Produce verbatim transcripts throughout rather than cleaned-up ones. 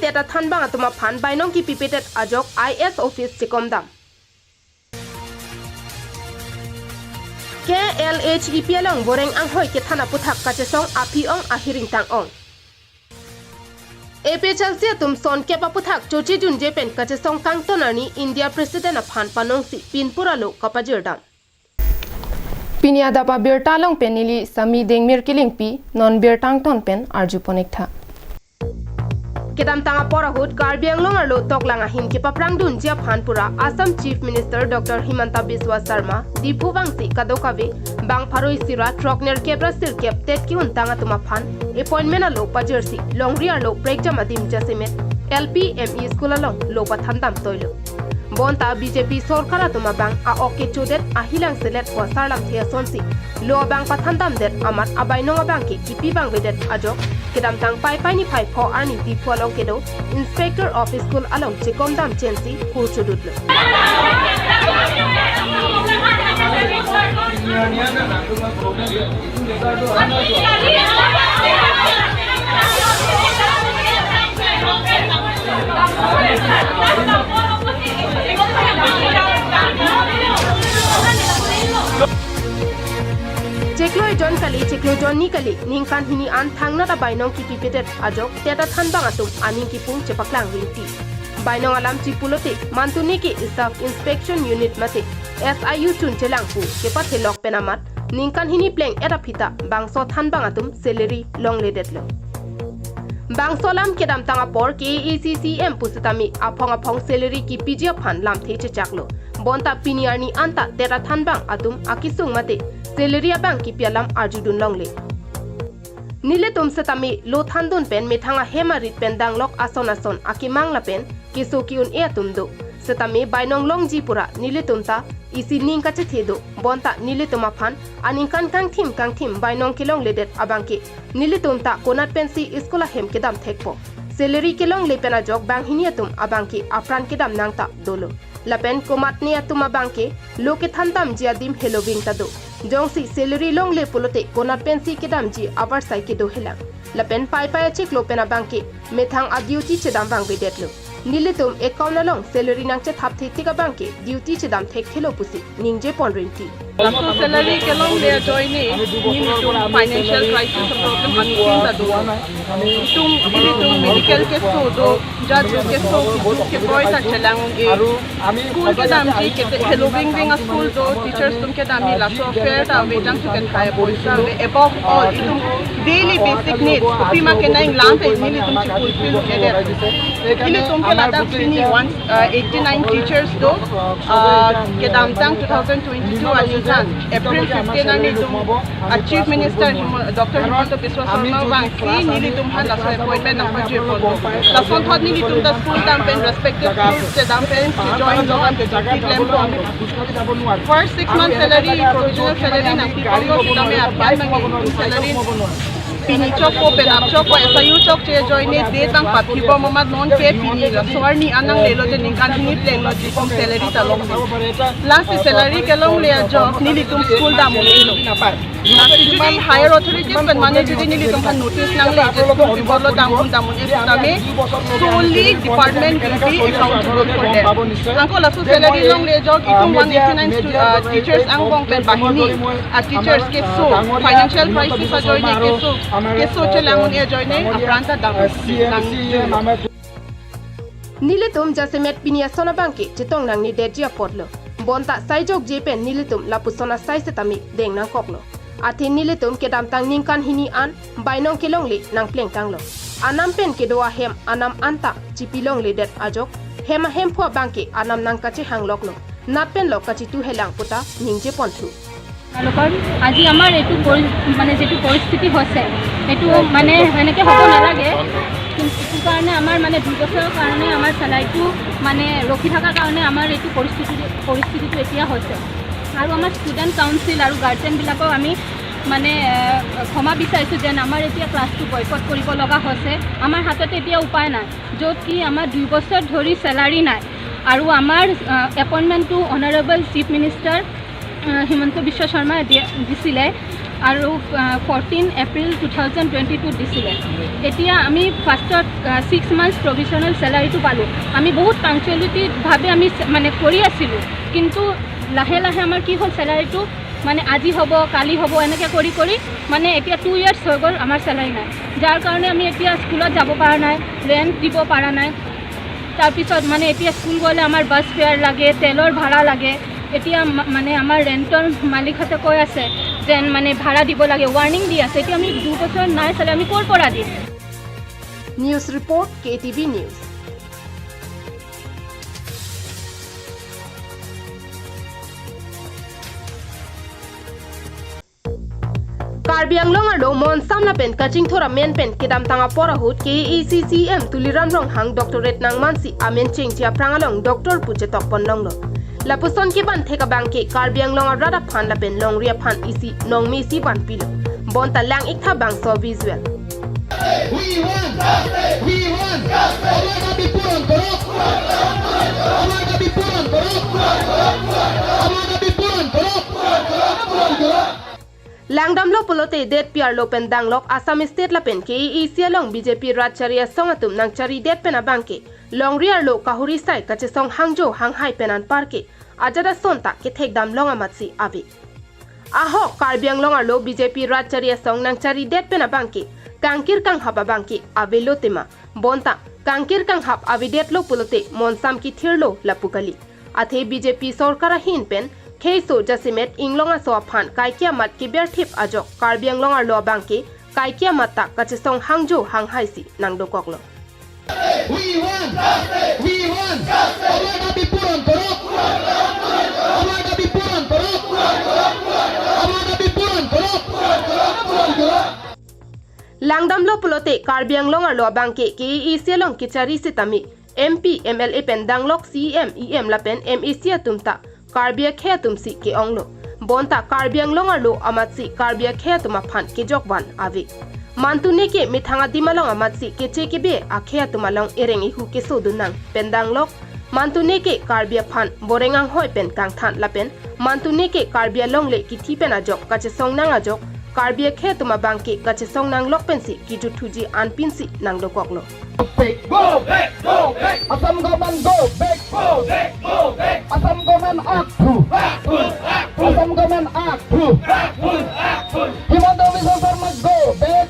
TET athanbang atum aphan bainong kipipedet ajok I S office chekomdam. K L H E P along boreng anghoi kethan aputhak kachesong aphi-ong ahiring tang-ong. A P H L C atum son kep aputhak choche junje pen kachesong kangton arni India President aphan panongsi pinpur alo kapajirdam. Pini adap abirta along pen neli Sami Dengmir Kilingpi, non birta angton pen arjupon-ik tha. Kedamtang apor ahut Karbi Anglong arlo toklang ahin kepaprangdunji aphan pura Assam Chief Minister Doctor Himanta Biswa Sarma Diphu vangsi kadokave bang pharo isi ra throknerkep ra sirkep TET ke-untang atum aphan appointment alo pajirsi longri arlo prekjam adim jasemet L P M E school along lo pathandam toilo. Bonta B J P sorkar atum abang a-ok kechodet ahilang selet ko asarlamthe asonsi lo abang pathandamdet amat abainong abangke kipi vangvedet ajok kedamtang Paipai niphai pho arni Diphu along kedo Inspector of School along chekomdam chensi kurchudutlo. Chiklo ejon kali, chiklo jonni kali, ningkan hini an thangnat abainong kipipedet ajok TET athanbang atum aning kipung chepaklang rinti. Bainong alam chipulote, mantune ke Staff Inspection Unit mate S I U chunchelang pu kepathelok pen amat ningkan hini pleng-et aphi ta bangso thanbang atum salary longledetlo. Bangso alam kedamtang apor K A A C C M pusitame aphong aphong salary kipiji aphan lamthe chechaklo. Bonta pini arni anta TET athanbang atum akesung mate salary abang kipi alam arjudun longle. Nelitum setame lo thandun pen methang ahem arit pen danglok ason ason akemang lapen keso ke-un-e atum do. Setame bainong longji pura nelitum ta isi ning kachethe do. Bonta nelitum aphan aningkan kangthim kangthim bainong kelongledet abangke nelitum ta konat pensi school ahem kedam thekpo. Salary kelongle pen ajok banghini atum abangke apran kedam nang ta dolo. Lapen komatne atum abangke lo kethandamji adim heloving ta do. Jongsi salary longle pulote konat pensi kedamji avarsai kedo helang. Lapen Paipai achiklo pen abangke methang a-duty chedam vangvedetlo. Nelitum account along salary nangchethap thetik abangke duty chedam thekthelo pusi ningjepon rinti. Laso salary kelongle ajoine nelitum financial crisis problem anutin ta do. Itum, ilitum medical keso do, jat keso, kepoi ta chelang-e. School kedamji kete heloving ving a-school do, teachers atum kedamji laso fare ta ave, jangthu kethai poisa ave. Above all, itum daily basic needs, kopima kenanglam ta nelitum chefulfill un-edet. Ilitum ke ladak pini one, uh, eighty-nine teachers do, uh, kedamtang two thousand twenty-two aningkan April fifteen arni itum, uh, Chief Minister Hima-, Doctor Himanta Biswa Sarma vangsi nelitum aphan laso appointment nangpajirpon do. Lasonthot nelitum ta school dam pen respective schools chedam pen chejoin dam pen duty klempon. First six months salary, provisional salary nangpiponlo, sitame apran nang salary pini chokpo, penap chokpo, S I U chokche ajoine det abang pathipon amat nonke pini laso arni an nanglelo te ningkan hini plenglo, jikom salary ta longle. Lasi salary kelongle ajok nelitum school dam un-elo. Lasi jodi higher authorities pen mane jodi nelitum aphan notice nangle je school pibolo dam un dam un-e sitame solely department will be accountable for them. Anke laso salary longle ajok itum one eighty-nine stu-, uh, teachers angbong pen banghini a-teachers keso, financial crisis ajoine keso, keso chelang un-e ajoine apran ta dam nang. Nelitum jasemet pini ason abangke chetong nangnedetji apotlo. Bonta saijokje pen nelitum lapuson asai setame deng nangkoklo. Athe nelitum kedamtang ningkan hini an bainong kelongle nangplengtanglo. Anam pen kedo ahem anam anta chipilongledet ajok hem ahemphu abangke anam nangkachehangloklo. Nat penlo kachitu helang puta ningjeponthu. তেওঁলোকৰ আজি আমাৰ এইটো পৰি-, মানে যিটো পৰিস্থিতি হৈছে, সেইটো মানে এনেকে হ'ব নালাগে। কিন্তু সেইটো কাৰণে আমাৰ মানে দুই বছৰৰ কাৰণে আমাৰ চেলাৰীটো মানে ৰখি থকাৰ কাৰণে আমাৰ এইটো পৰিস্থিতি, পৰিস্থিতিটো এতিয়া হৈছে। আৰু আমাৰ ষ্টুডেণ্ট কাউন্সিল আৰু গাৰ্জেনবিলাকক আমি মানে, এ, ক্ষমা বিচাৰিছোঁ যেন আমাৰ এতিয়া ক্লাছটো বয়কট কৰিব লগা হৈছে। আমাৰ হাতত এতিয়া উপায় নাই, য'ত কি আমাৰ দুই বছৰ ধৰি চেলাৰী নাই আৰু আমাৰ, আ, এপইণ্টমেণ্টটো অনাৰেবল চিফ মিনিষ্টাৰ, আ, হিমন্ত বিশ্ব শৰ্মাই দিয়া, দিছিলে। আৰু fourteen April two thousand twenty টুত দিছিলে। এতিয়া আমি ফাৰ্ষ্টত ছিক্স মান্থছ প্ৰভিজনেল চেলাৰীটো পালোঁ। আমি বহুত পাংচুৱেলিটিভাৱে আমি চে- মানে কৰি আছিলোঁ, কিন্তু লাহে লাহে আমাৰ কি হ'ল, চেলাৰীটো মানে আজি হ'ব, কালি হ'ব, এনেকৈ কৰি কৰি মানে এতিয়া টু ইয়াৰ্ছ হৈ গ'ল, আমাৰ চেলাৰী নাই। যাৰ কাৰণে আমি এতিয়া স্কুলত যাব পৰা নাই, ৰেণ্ট দিব পৰা নাই। তাৰপিছত মানে এতিয়া স্কুল গ'লে আমাৰ বাছ ফেয়াৰ লাগে, তেলৰ ভাড়া লাগে। এতিয়া মা- মানে আমাৰ ৰেণ্টৰ মালিকহঁতে কৈ আছে যেন মানে ভাড়া দিব লাগে, ৱাৰ্ণিং দি আছে। এতিয়া আমি দুবছৰ নাই চালে আমি ক'ৰ পৰা দিম? News report, K T V News. Karbi Anglong arlo Monsam lapen kachingthur amen pen kedamtang apor ahut K A A C C E M Tuliram Ronghang doctorate nangmansi amen chengji aphrang along doctor pu chetok ponlonglo. Lapuson kevan thek abangke Karbi Anglong arat aphan lapen longri aphan isi nongmesi vanpilo. Bonta lang-iktha bangso visual. We want, we want, our dabi puron korok, our dabi puron korok, our dabi puron korok. Langdamlo pulote det piarlo pen danglok Assam State lapen K A A C along B J P rat chari asong atum nangcharidet pen abangke longri arlo kahuri sai kachesong hangjo hanghai pen anparke ajat ason ta kethekdam long amatsi ave. Ahok Karbi Anglong arlo B J P rat chari asong nangcharidet pen abangke kangkir kanghap abangke avelo tema. Bonta kangkir kanghap avedetlo pulote Monsam kithirlo lapu kali. Athe B J P sorkar ahin pen kheiso jasemet inglong aso aphan kaike amat keberthip ajok Karbi Anglong arlo abangke kaike amat ta kachesong hangjo hanghaisi nangdokoklo. We want, we want, our dabi puron korok, our dabi puron korok, our dabi puron korok. Langdamlo pulote Karbi Anglong arlo abangke K A A C along kechari sitame M P, M L A pen danglok C E M, E M lapen M A C atum ta Karbi akhei atumsi ke-onglo. Bonta Karbi Anglong arlo amatsi Karbi akhei atum aphan kejokvan ave. Mantu neke methang adim along amatsi keche kebe akhei atum along ereng ehu kesodun nang pen danglok. Mantu neke Karbi aphan boreng anghoi pen kangthan lapen mantu neke Karbi alongle kithi pen ajok kachesong nang ajok Karbi akhei atum abangke kachesong nanglok pensi kijut thuji anpinsi nangdokoklo. Back. Go back, go back. Assam government, go back. Go back, go back. Assam government act two. Act two, act two. Assam government act two. Act two, act two. Himanta Biswa Sarma, go back.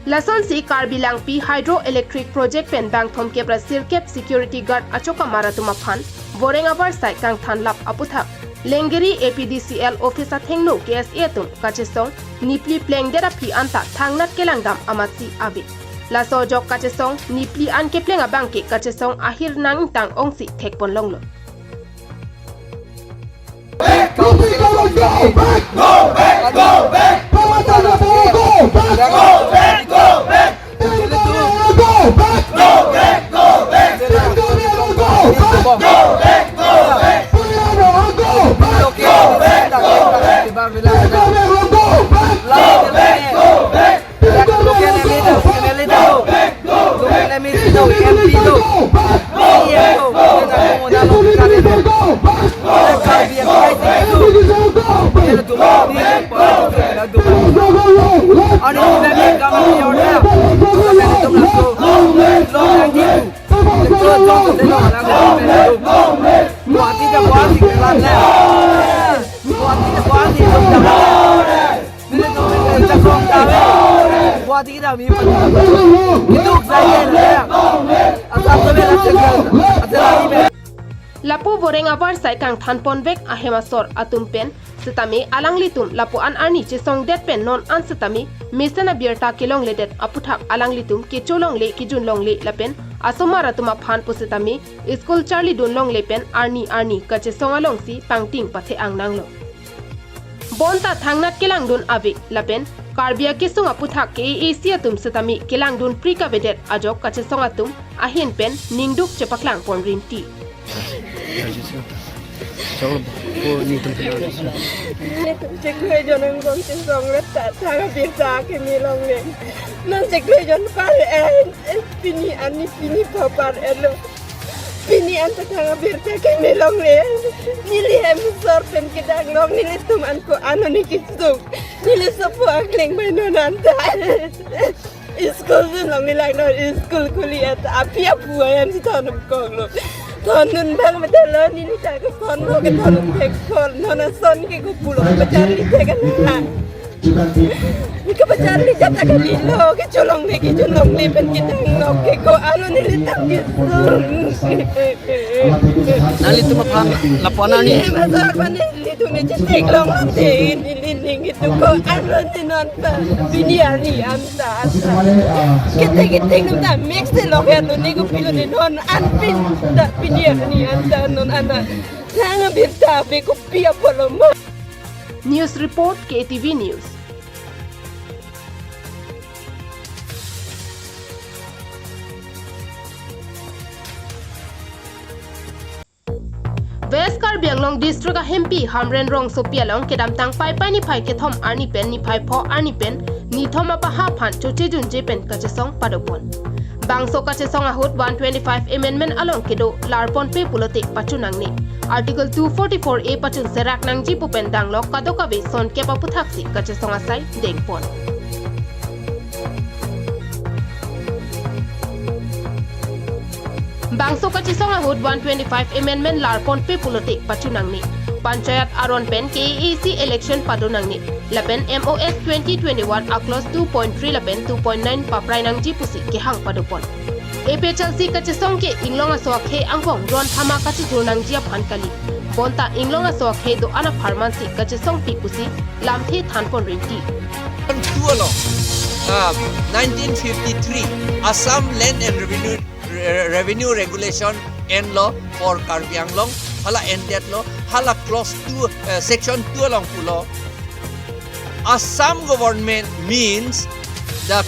Lasonsi Karbi Langpi Hydro Electric Project pen bangthom kep ra sirkep security guard achokam arat atum aphan boreng avarsai kangthan lap aputhak Lengeri A P D C L office athengno K S A atum kachesong nipli plengdet aphi anta thangnat kelangdam amatsi ave. Laso ajok kachesong nipli an kepleng abangke kachesong ahir nangtang ongsi thekponlonglo. Go back, go back, go back, go back. Go back, go back, go back. Go back, go back. Go back, go back. Go back, go back. Go back, go back. Local M L A do, M L A do. Local M L A do, M P do. Iya do. Guwahati, Guwahati, Guwahati. Nini nong nini jakong kami. Buat kita mi. Itu saya ya. Asal tu bela cekal. Asal ini. Lapu boreng avarsai kangthan ponvek ahem asor atum pen setame alanglitum lapu-an arni chesongdet pen non an setame mesen abirta kelongledet aputhak alanglitum kecholongle kejunlongle lapen asomar atum aphan pu setame school charlidunlongle pen arni arni kachesong alongsi pangting pathe-ang nanglo. Bonta thangnat kelangdun ave lapen Karbi akesung aputhak K A A C atum setame kelangdun pri kavedet ajok kachesong atum ahin pen ningduk chepaklang pon rinti. Nelitum chiklo jon angbong chesong reta thang abirta keme longle. Non chiklo jon par en, en pini ani pini papar elo. Pini anta thang abirta keme longle. Neli hem asor pen kedang long nelitum an ko-an oni kesung. Neli sopo akleng bai non anta. School dun longle lang non, school khuli at api apu ayan si thondun koklo. Thondun bang medalo neli ta ke thon lo ke thondun thek thon non ason ke ko pulo ke charli thek ana. Ke pacharli jata kalilo, kecholongle, kecholongle pen kedang nok ke ko-an lo neli tang kesun. Nanglitum aphan lapu-an arni. Masar pane nelitum ne chetheklong te, neli ning itu ko-an lo ne non ta pini arni anta anta. Kete kete nung ta mix te lok ya lo ne ko pilo ne non an pin ta pini arni anta non ana. Nang abirta be kopi apoloma. News report, K T V News. West Karbi Anglong District ahempi Hamren rongsopi along kedamtang Paipai niphai kethom arni pen niphai pho arni pen nithom apaha aphan choche junje pen kachesong padopon. Bangso kachesong ahut one twenty-five amendment along kedo larponpe pulote pachunangne. Article two forty-four A pachun serak nangji pu pen danglok kadokave son kep aputhaksi kachesong asai dengpon. Bangso kachesong ahut one twenty-five amendment larponpe pulote pachunangne. Panchayat aron pen K A A C election padonangne. Lapen M O S twenty twenty-one a clause two point three lapen two point nine paprai nangji pusi kehang padopon. A P H L C kachesong ke inglong aso akhei angbong ron thama kachejor nangji aphan kali. Bonta inglong aso akhei do-an apharman si kachesongpi pusi lamthe thanpon rinti. Two along, uh, nineteen fifty-three Assam Land and Revenue, Re-, Revenue Regulation en lo for Karbi Anglong, hala ended lo, hala clause two, uh, section two along pulo. Assam government means the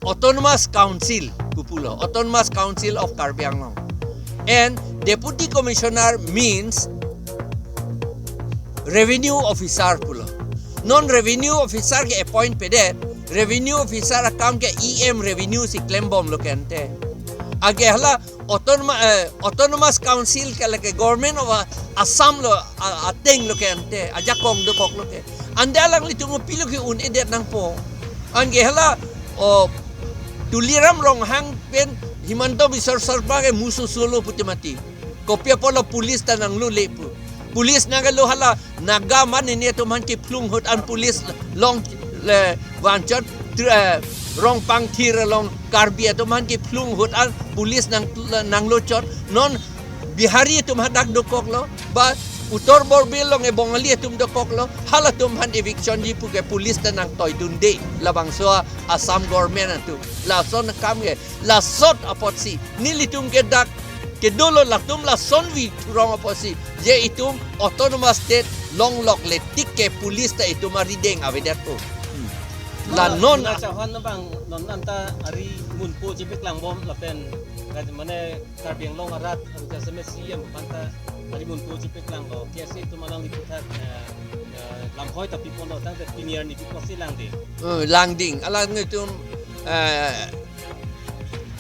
Autonomous Council pu pulo, Autonomous Council of Karbi Anglong. And Deputy Commissioner means Revenue Officer pulo. Non Revenue Officer ke appoint pedet, Revenue Officer akam ke E M Revenue si klembomlo ke ante. Anke hala Autonoma-, eh, Autonomous Council ke lake Government of, ah, Assam lo, ah, ateng lo ke ante, ajakong dokok lo ke. Ante alanglitum pilo ke un-edet nangpo. Anke hala, o, Tuliram Ronghang pen Himanta Biswa Sarma ke musu solo puti mati. Kopi apotlo police ta nanglole pu. Police nanglo hala Naga amat nini atum aphan kephlung ahut an police long le vanchot tr-, eh, Rongpangthir along Karbi atum aphan kephlung ahut an police nang, nanglochot. Non Bihari atum hadak dokoklo, ba Uttar Borbil along e Bongali atum dokoklo, halatum aphan eviction ji pu ke police ta nangtoidunde, labangso Assam government atum. Lason akam ke, lasot apotsi, nelitum ke dak, kedolo latum lasonvi thurong apotsi, je itum autonomous state longlokle tik ke police ta itum arideng avedetpo. Hmm. La non Mona Chauhan abang non anta ari munpo chepeklangbom lapen, mane Karbi Anglong arat, anta seme C E M aphan ta ari munpo chepeklanglo, K S A atum alangli aphuthak, eh, eh, lamhoi ta piponlo, tangte pini arni pipo si langding. Oh, langding. Alanglitum, eh,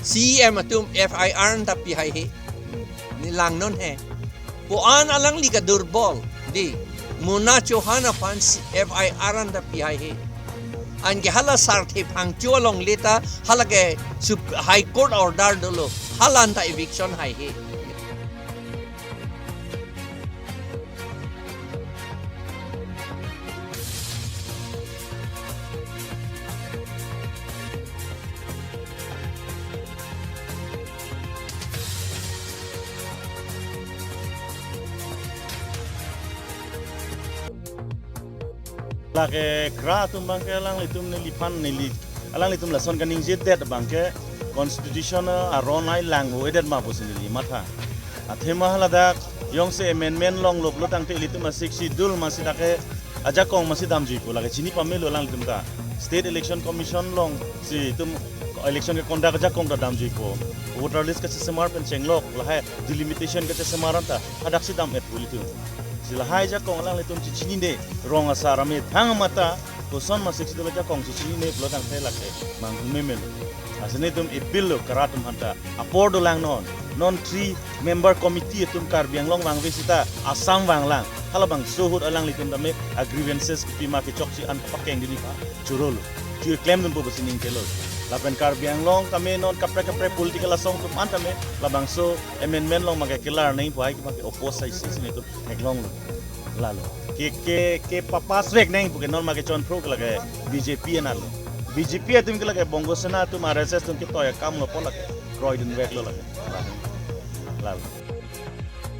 C E M atum F I R anta pi haihe. Ne langnon he. Ko-an alangli kadurbol. Dei. Mona Chauhan aphan si F I R anta pi haihe. Anke hala sarthe phangcho alongle ta, hala ke Sup-, High Court order dolo. Hala anta eviction haihe. Lake kra atum abangke alanglitum neliphan neli, alanglitum lason kaningjedet abangke constitution aron ai lang-o-edet ma pusi neli matha. Athema haladak jongsi amendment longloklo tangte ilitum a-Sixth Schedule masi dak ke ajakong masi damjuipo, lake chini pamelo alanglitum ta. State Election Commission alongsi itum election ke conduct ajakong ta damjuipo. Voter list kachesemar pen chenglok, lahai delimitation kachesemar anta hadak si dam-etpo ilitum. Si lahai ajakong alanglitum chechinine, rong asar amethang mata, koson ma Sixth Schedule ajakong chechinine pulo tangte lake manghu memelo. Lasi nelitum appeal lo kra atum aphanta, apor dolang non. Non three member committee atum Karbi Anglong vangve sita Assam vanglang. Halabangso ahut alanglitum tame a grievances kipi ma kechokche an kapakeng dini pa churolo. Chu klemdunpo pusi ningkelo. Lapen Karbi Anglong tame non kaprek kaprek political asong atum an tame labangso amendment along ma kelar nangpo, hai ma ke oppose isi si netum theklonglo. Lalo. Ke ke ke papass vek nangpo ke non ma kechonphro ke lake B J P analo. B J P atum ke lake Bongo Sena atum, R S S atum ketoi akamlo, po lake kroidunveklo lake. Lalo. Lalo.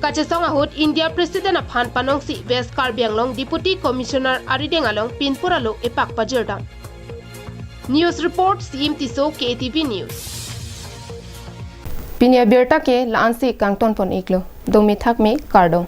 Kachesong ahut India President aphan panongsi West Karbi Anglong Deputy Commissioner arideng along pinpur alo epak pajirdam. News report, C M Tisso, K A T V News. Pini abirta ke la-ansi kangtonpon iklo. Dome thakme, kardom.